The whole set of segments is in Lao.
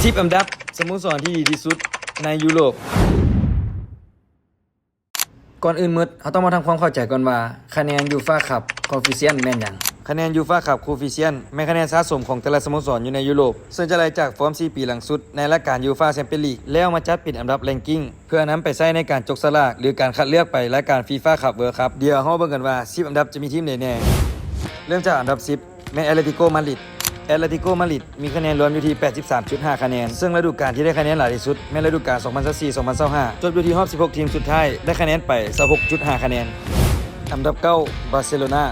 ສິບອັນດັບສະໂມສອນທີ່ດີທີ່ສຸດໃນຢູໂຣບ. ກ່ອນອື່ນໝົດ, ເຮົາຕ້ອງມາທຳຄວາມເຂົ້າໃຈກ່ອນວ່າ ຄະແນນຢູຟາຄັບໂຄເຟຊິເອນແມ່ນຫຍັງ? ຄະແນນຢູຟາຄັບໂຄເຟຊິເອນແມ່ນຄະແນນສະສົມຂອງແຕ່ລະສະໂມສອນຢູ່ໃນຢູໂຣບ, ເຊິ່ງຈະໄລ່ຈາກຟອມສີ່ປີຫຼັງສຸດໃນລາຍການຢູຟາແຊັມປຽນລີກ ແລ້ວມາຈັດເປັນອັນດັບແລງກິ້ງ ເພື່ອນຳໄປໃຊ້ໃນການຈົກສະຫຼາກ ຫຼື ການຄັດເລືອກໄປລາຍການຟີຟາຄັບເວີລຄັບ. ດຽວເຮົາມາເບິ່ງກັນວ່າ ສິບອັນດັບຈະມີທີມໃດແດ່. ເລີ່ມຈາກອັນດັບສິບ ແມ່ນແອດແລຕິໂກມາດຣິດ. ແອດແລຕິໂກມາດຣິດມີຄະແນນລວມຢູ່ທີ່ ແປດສິບສາມຈຸດຫ້າຄະແນນ, ເຊິ່ງລະດູການທີ່ໄດ້ຄະແນນຫຼາຍທີ່ສຸດແມ່ນລະດູການສອງພັນຊາວສີ່ ສອງພັນຊາວຫ້າ ຈົບຢູ່ທີ່ຮອບສິບຫົກທີມສຸດທ້າຍ ໄດ້ຄະແນນໄປ ຊາວຫົກຈຸດຫ້າຄະແນນ. ອັນດັບເກົ້າ ບາເຊໂລນາ.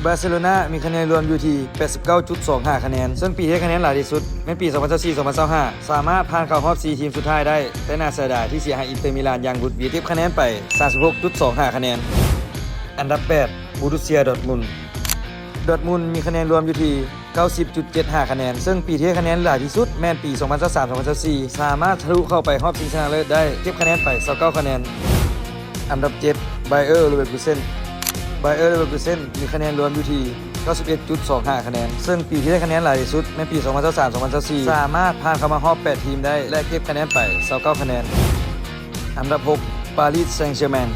ບາເຊໂລນາມີຄະແນນລວມຢູ່ທີ່ ແປດສິບເກົ້າຈຸດສອງຫ້າຄະແນນ, ເຊິ່ງປີທີ່ໄດ້ຄະແນນຫຼາຍທີ່ສຸດແມ່ນປີສອງພັນຊາວສີ່ ສອງພັນຊາວຫ້າ ສາມາດຜ່ານເຂົ້າຮອບສີ່ທີມສຸດທ້າຍໄດ້, ແຕ່ໜ້າເສຍດາຍທີ່ເສຍໃຫ້ອິນເຕີມິລານຢ່າງຫວຸດຫວິດ ເກັບຄະແນນໄປ ສາມສິບຫົກຈຸດສອງຫ້າຄະແນນ. ອັນດັບແປດ ບູຣູເຊຍດອດມຸນ. ດອດມຸນມີຄະແນນລວມຢູ່ທີ່ ເກົ້າສິບຈຸດເຈັດຫ້າຄະແນນ, ເຊິ່ງປີທີ່ໄດ້ຄະແນນຫຼາຍທີ່ສຸດແມ່ນປີສອງພັນຊາວສາມ ສອງພັນຊາວສີ່ ສາມາດທະລຸເຂົ້າໄປຮອບຊິງຊະນະເລີດໄດ້, ເກັບຄະແນນໄປ ຊາວເກົ້າຄະແນນ. ອັນດັບເຈັດ ບາເອີເລເວີຄູເຊັນ. ບາເອີເລເວີຄູເຊັນມີຄະແນນລວມຢູ່ທີ່ ເກົ້າສິບເອັດຈຸດສອງຫ້າຄະແນນ, ເຊິ່ງປີທີ່ໄດ້ຄະແນນຫຼາຍທີ່ສຸດແມ່ນປີສອງພັນຊາວສາມ ສອງພັນຊາວສີ່ ສາມາດຜ່ານເຂົ້າມາຮອບແປດທີມໄດ້ ແລະ ເກັບຄະແນນໄປ ຊາວເກົ້າຄະແນນ. ອັນດັບຫົກ ປາຣີແຊງເຈີແມງ.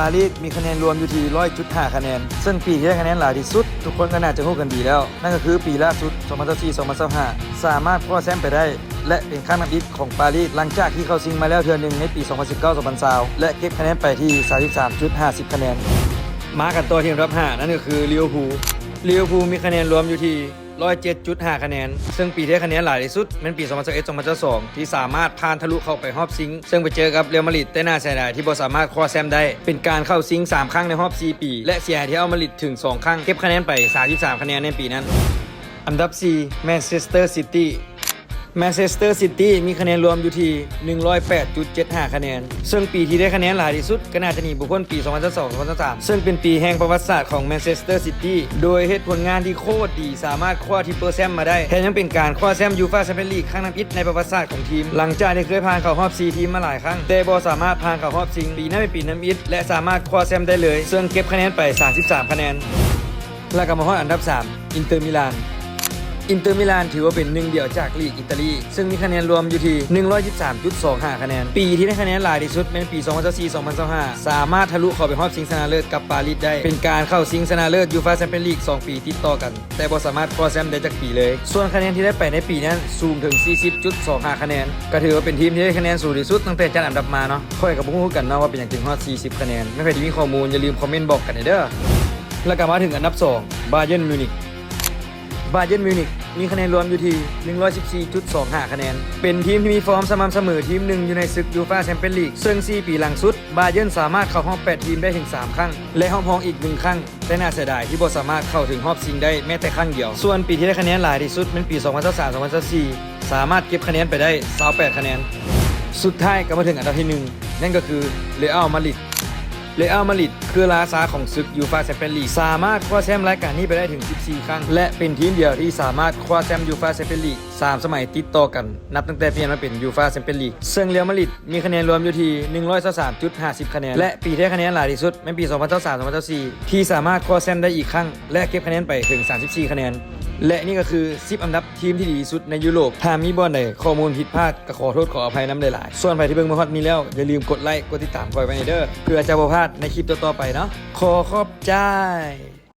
ປາຣີມີຄະແນນລວມຢູ່ທີ່ ຮ້ອຍຈຸດຫ້າຄະແນນ, ເຊິ່ງປີທີ່ໄດ້ຄະແນນຫຼາຍທີ່ສຸດ ທຸກຄົນກໍໜ້າຈະຮູ້ກັນດີແລ້ວ, ນັ້ນກໍຄືປີລ່າສຸດ ສອງພັນຊາວສີ່ ສອງພັນຊາວຫ້າ ສາມາດຄວ້າແຊ້ມໄປໄດ້ ແລະ ເປັນຄັ້ງທຳອິດຂອງປາຣີ ຫຼັງຈາກທີ່ເຂົ້າຊິງມາແລ້ວເທື່ອໜຶ່ງໃນປີສອງພັນສິບເກົ້າ ສອງພັນຊາວ ແລະ ເກັບຄະແນນໄປທີ່ ສາມສິບສາມຈຸດຫ້າສິບຄະແນນ. ມາກັນຕໍ່ທີມອັນດັບຫ້າ ນັ້ນກໍຄື ລິເວີພູ. ລິເວີພູມີຄະແນນລວມຢູ່ທີ່ ຮ້ອຍເຈັດຈຸດຫ້າຄະແນນ, ເຊິ່ງປີທີ່ໄດ້ຄະແນນຫຼາຍທີ່ສຸດແມ່ນປີສອງພັນຊາວເອັດ ສອງພັນຊາວສອງ ທີ່ສາມາດຜ່ານທະລຸເຂົ້າໄປຮອບຊິງ ເຊິ່ງໄປເຈີກັບ ຣຽລມາດຣິດ ແຕ່ໜ້າເສຍດາຍທີ່ບໍ່ສາມາດຄວ້າແຊ້ມໄດ້, ເປັນການເຂົ້າຊິງສາມຄັ້ງໃນຮອບສີ່ປີ ແລະ ເສຍໃຫ້ ຣຽລມາດຣິດ ເຖິງສອງຄັ້ງ ເກັບຄະແນນໄປ ສາມສິບສາມຄະແນນໃນປີນັ້ນ. ອັນດັບສີ່ ແມນເຊັສເຕີຊິຕີ. ແມນເຊັສເຕີຊິຕີມີຄະແນນລວມຢູ່ທີ່ ໜຶ່ງຮ້ອຍແປດຈຸດເຈັດຫ້າຄະແນນ, ເຊິ່ງປີທີ່ໄດ້ຄະແນນຫຼາຍທີ່ສຸດກໍໜ້າຈະໜີບໍ່ພົ້ນປີສອງພັນຊາວສອງ ສອງພັນຊາວສາມ ເຊິ່ງເປັນປີແຫ່ງປະຫວັດສາດຂອງແມນເຊັສເຕີຊິຕີ ໂດຍເຮັດຜົນງານທີ່ໂຄດດີ, ສາມາດຄວ້າທຣິບເປິ້ນແຊ້ມມາໄດ້, ແຖມຍັງເປັນການຄວ້າແຊ້ມຢູຟາແຊັມປຽນລີກຄັ້ງທຳອິດໃນປະຫວັດສາດຂອງທີມ, ຫຼັງຈາກທີ່ເຄີຍຜ່ານເຂົ້າຮອບສີ່ທີມມາຫຼາຍຄັ້ງ ແຕ່ບໍ່ສາມາດຜ່ານເຂົ້າຮອບຊິງ, ປີນັ້ນເປັນປີທຳອິດ ແລະ ສາມາດຄວ້າແຊ້ມໄດ້ເລີຍ, ເຊິ່ງເກັບຄະແນນໄປ ສາມສິບສາມຄະແນນ. ແລ້ວກໍມາຮອດອັນດັບສາມ ອິນເຕີມິລານ. ອິນເຕີມິລານຖືວ່າເປັນໜຶ່ງດຽວຈາກລີກອີຕາລີ ເຊິ່ງມີຄະແນນລວມຢູ່ທີ່ ໜຶ່ງຮ້ອຍສິບສາມຈຸດສອງຫ້າຄະແນນ. ປີທີ່ໄດ້ຄະແນນຫຼາຍທີ່ສຸດແມ່ນປີສອງພັນຊາວສີ່ ສອງພັນຊາວຫ້າ ສາມາດທະລຸເຂົ້າໄປຮອບຊິງຊະນະເລີດກັບປາຣີໄດ້, ເປັນການເຂົ້າຊິງຊະນະເລີດຢູຟາແຊັມປຽນລີກສອງປີຕິດຕໍ່ກັນ, ແຕ່ບໍ່ສາມາດຄວ້າແຊ້ມໄດ້ຈັກປີເລີຍ. ສ່ວນຄະແນນທີ່ໄດ້ໄປໃນປີນັ້ນສູງເຖິງ ສີ່ສິບຈຸດສອງຫ້າຄະແນນ, ກໍຖືວ່າເປັນທີມທີ່ໄດ້ຄະແນນສູງທີ່ສຸດຕັ້ງແຕ່ຈັດອັນດັບມາເນາະ. ຂ້ອຍກໍບໍ່ຮູ້ຄືກັນເນາະວ່າເປັນຫຍັງຈຶ່ງຮອດ ສີ່ສິບຄະແນນ. ແມ່ນໃຜທີ່ມີຂໍ້ມູນ ຢ່າລືມຄອມເມັນບອກກັນແດ່ເດີ້. ແລ້ວກໍມາເຖິງອັນດັບສອງ ບາເຢິນມິວນິກ. ບາເຢິນມິວນິກມີຄະແນນລວມຢູ່ທີ່ ໜຶ່ງຮ້ອຍສິບສີ່ຈຸດສອງຫ້າຄະແນນ, ເປັນທີມທີ່ມີຟອມສະໝ່ຳສະເໝີທີມໜຶ່ງຢູ່ໃນສຶກຢູຟາແຊັມປຽນລີກ, ເຊິ່ງສີ່ປີຫຼັງສຸດ ບາເຢິນສາມາດເຂົ້າຮອບແປດທີມໄດ້ເຖິງສາມຄັ້ງ ແລະ ຮອບຮອງອີກໜຶ່ງຄັ້ງ, ແຕ່ໜ້າເສຍດາຍທີ່ບໍ່ສາມາດເຂົ້າເຖິງຮອບຊິງໄດ້ແມ້ແຕ່ຄັ້ງດຽວ. ສ່ວນປີທີ່ໄດ້ຄະແນນຫຼາຍທີ່ສຸດແມ່ນປີສອງພັນຊາວສາມ ສອງພັນຊາວສີ່ ສາມາດເກັບຄະແນນໄປໄດ້ ຊາວແປດຄະແນນ. ສຸດທ້າຍກໍມາເຖິງອັນດັບທີໜຶ່ງ ນັ້ນກໍຄື ເຣອັລມາດຣິດ. ເຣອັລມາດຣິດຄືລາຊາຂອງສຶກຢູຟາແຊັມປຽນລີກ, ສາມາດຄວ້າແຊ້ມລາຍການນີ້ໄປໄດ້ເຖິງສິບສີ່ຄັ້ງ ແລະ ເປັນທີມດຽວທີ່ສາມາດຄວ້າແຊ້ມຢູຟາແຊັມປຽນລີກສາມສະໄໝຕິດຕໍ່ກັນ ນັບຕັ້ງແຕ່ປ່ຽນມາເປັນຢູຟາແຊັມປຽນລີກ, ເຊິ່ງເຣອັລມາດຣິດມີຄະແນນລວມຢູ່ທີ່ ໜຶ່ງຮ້ອຍຊາວສາມຈຸດຫ້າສິບຄະແນນ ແລະ ປີທີ່ໄດ້ຄະແນນຫຼາຍທີ່ສຸດແມ່ນປີສອງພັນຊາວສາມ ສອງພັນຊາວສີ່ ທີ່ສາມາດຄວ້າແຊ້ມໄດ້ອີກຄັ້ງ ແລະ ເກັບຄະແນນໄປເຖິງສາມສິບສີ່ຄະແນນ. ແລະ ນີ້ກໍຄືສິບອັນດັບທີມທີ່ດີທີ່ສຸດໃນຢູໂຣບ. ຖ້າມີບ່ອນໃດຂໍ້ມູນຜິດພາດ ກໍຂໍໂທດຂໍອະໄພນຳຫຼາຍໆ. ສ່ວນໃຜທີ່ເບິ່ງມາຮອດນີ້ແລ້ວ ຢ່າລືມກົດໄລກ໌ ກົດຕິດຕາມຂ້ອຍໄວ້ແດ່ເດີ້ ເພື່ອຈະບໍ່ພາດໃນຄລິບຕໍ່ໆໄປເນາະ. ຂໍຂອບໃຈ.